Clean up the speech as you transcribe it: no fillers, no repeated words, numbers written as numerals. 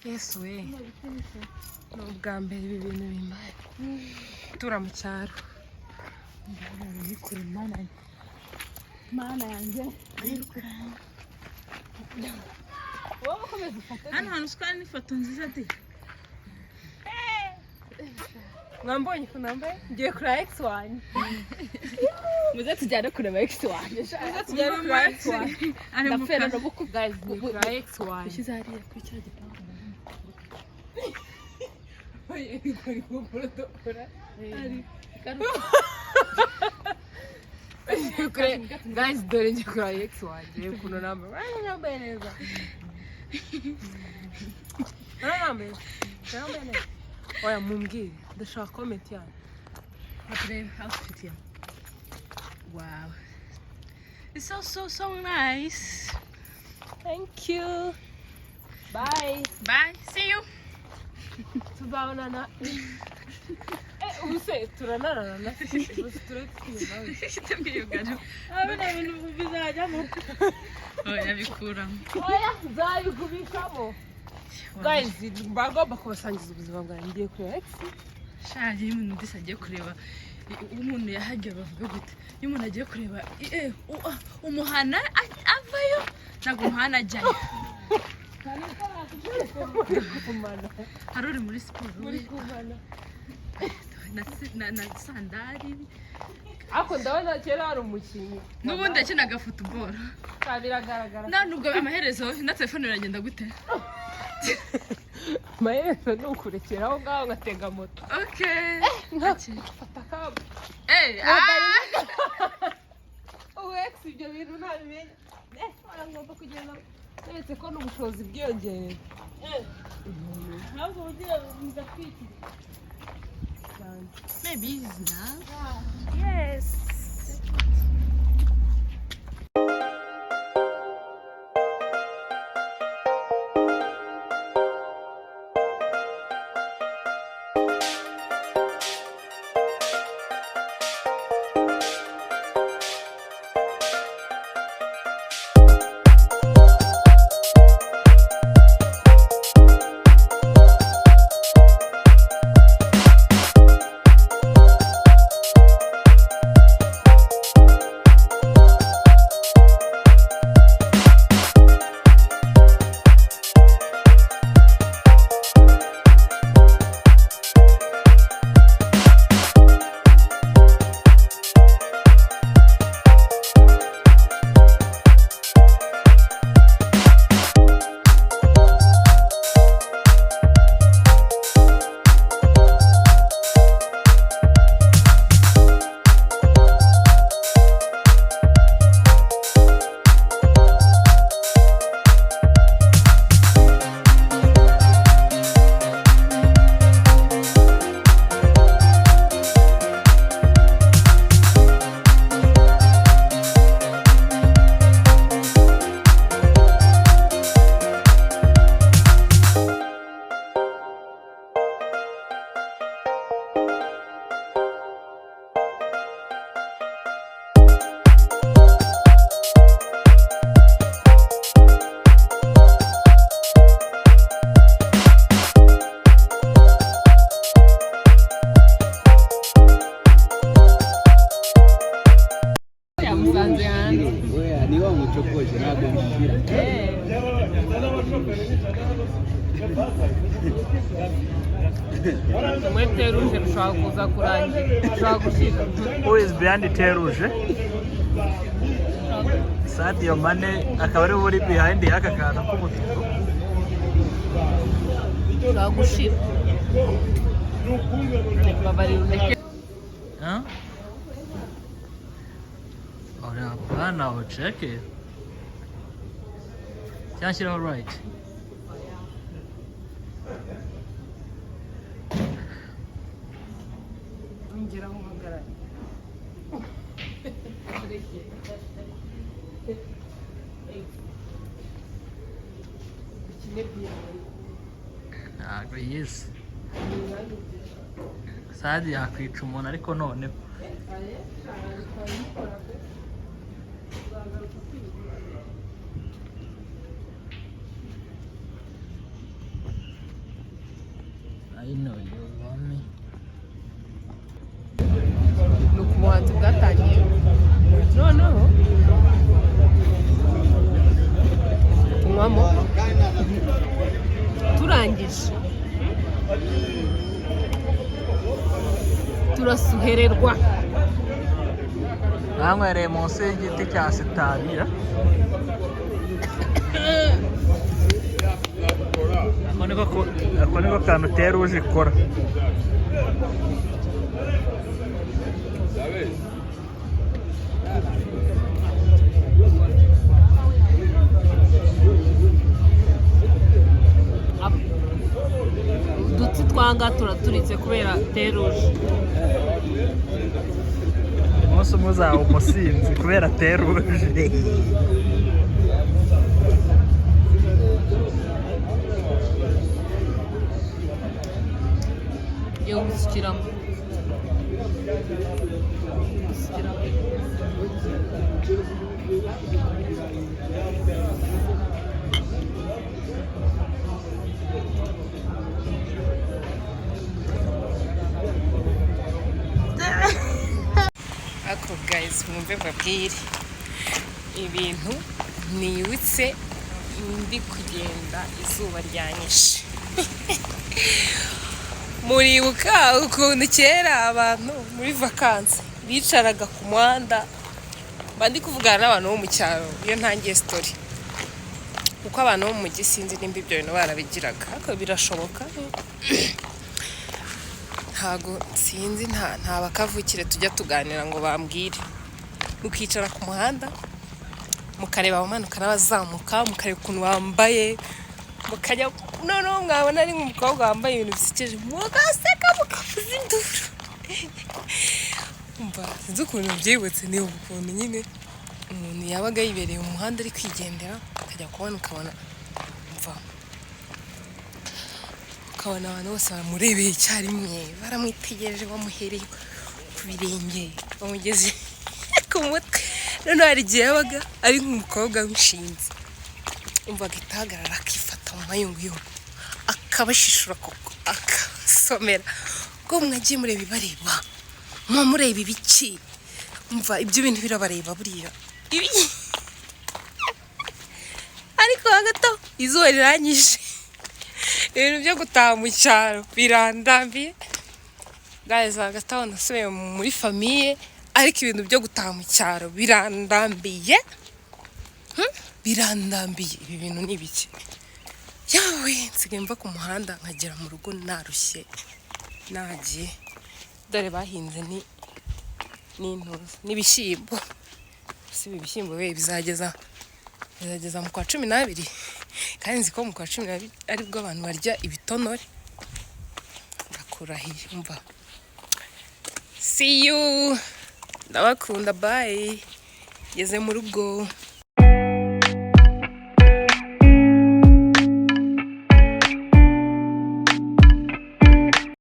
Yesu we, ni ubwa mbere ibi bintu bimbaye, tura mu cyaro. Ni kure, Mana, Mana yanjye. Wowe ukomeza ufate. Hano hantu usukara n'ifoto nziza de. Mwambonye ukuntu nambaye? Ngiye kureba ex wanjye. Muze tujyane kureba ex wanjye. Muze tujyane kureba ex wanjye. Ari mu Ndapfera kazi. no buku. Guys, ngiye kureba ex wanjye. Ushyize hariya kuri cya gipangu. Ari kurodora. Guys, dore ngiye kureba ex wanjye ukuntu nambaye. Urabona nambaye neza? Urabona nambaye neza? Oya, mumbwire, ndashaka comment yanyu. Turebe outfit ya. Wow, it's so so so nice. Thank you, bye. Bye, see you. Tuzabonana. Ubu se turanarana? Ubu se turetse? Bino bintu bizajyamo. Oya, bikuramo. Oya, nzabigumishamo. Guys, bagomba kubasangiza ubuzima bwanjye. Ngiye kureba ex. Shaje, iyo umuntu ndetse agiye kureba umuntu yahagiye, bavuga gute? Iyo umuntu agiye kureba umuhana avayo, ntabwo umuhana ajyayo. Muri kumana. Hari uri muri siporo. Muri kumana. Na sandari. Ariko ndabona kera hari umukinnyi. N'ubundi yakinaga football. Biragaragara. Nta nubwo amaherezo na telefone biragenda gute? Amaherezo ni ukurekera aho ngaho ngatega moto. Okay. Nkafata akabo. Ah! Ubu ex ibyo bintu ntabimenya. Ngomba kugenda keretse ko n'ubushobozi bwiyongereye. Ntabwo ugiye mugatwikira. Cyane. Maybe it's now. Yes. Yamusanze hanze. Oya, niba mucokoje ntabwo bishira. Muri teruje rushobora kuza kurangira, rushobora gushira. Who is behind Teruje? Sadio Mane akaba ariwe uri behind y'aka kantu k'umutuku. Ushobora gushira. Babarira undeke. Huh? Oya, hapana, ucheke. Cyangwa shyiraho right. Ngera aho uhagarara. Dukine biyari. Ntabwo yize. Sadio yakwica umuntu, ariko noneho. Twabikora pe. Uzagaruka kwiga. I know you want me. Ni uku buhanzi bwatangiye. Noneho tunywamo, turangije turasuhererwa. Banywereye munsi y'igiti cya sitariya. Ako niko kantu utera uje ikora. Udutsi twanga turaturitse kubera thé rouge. Umunsi umwe uzaba umusinzi kubera thé rouge. Yo gusukiramo, gusukiramo. Ariko guys, mwumve mbabwire ibintu nibutse ndi kugenda, izuba ryanyishe. Muribuka ukuntu kera abantu muri vakansi bicaraga ku muhanda? Mba ndi kuvugana n'abantu bo mu cyaro iyo ntangiye story, kuko abantu bo mu mujyi sinzi nimba ibyo bintu barabigiraga, ariko birashoboka. Ntago sinzi, nta bakavukire tujya tuganira ngo bambwire. Mukicara ku muhanda, mukareba abamanuka n'abazamuka, mukareba ukuntu bambaye, mukajya noneho mwabona ari nk'umukobwa wambaye ibintu bisekeje, mugaseka, mukavuza induru. Umva, sinzi ukuntu byibutse, ni ukuntu nyine umuntu yabaga yibereye mu muhanda ari kwigendera, ukajya kubona ukabona, umva, ukabona abantu bose bamurebeye icyarimwe, baramwitegereje, bamuhereye ku birenge bamugeze ku mutwe. Noneho hari igihe yabaga ari nk'umukobwa w'inshinzi, umva, agahita ahagarara, akifata mu mayunguyungu, akabashishura koko, akabasomera ngo mwagiye mureba ibareba, muba mureba ibiki? Umva, ibyo bintu birabareba buriya ibi. Ariko hagati aho izuba riranyishe, ibintu byo gutaha mu cyaro birandambiye guys. Hagati aho nasubiye muri famille, ariko ibintu byo gutaha mu cyaro birandambiye. Birandambiye. Ibi bintu ni ibiki? Yawe, nsigaye mva ku muhanda nkagera mu rugo narushye, nagiye. Dore bahinze ni n'intuza n'ibishyimbo. Si ibi bishyimbo we, bizageza mu kwa 12, kandi nzi ko mu kwa 12 aribwo abantu barya ibitonore. Ndakurahiye. Umva, see you, ndabakunda, bye, ngeze mu rugo.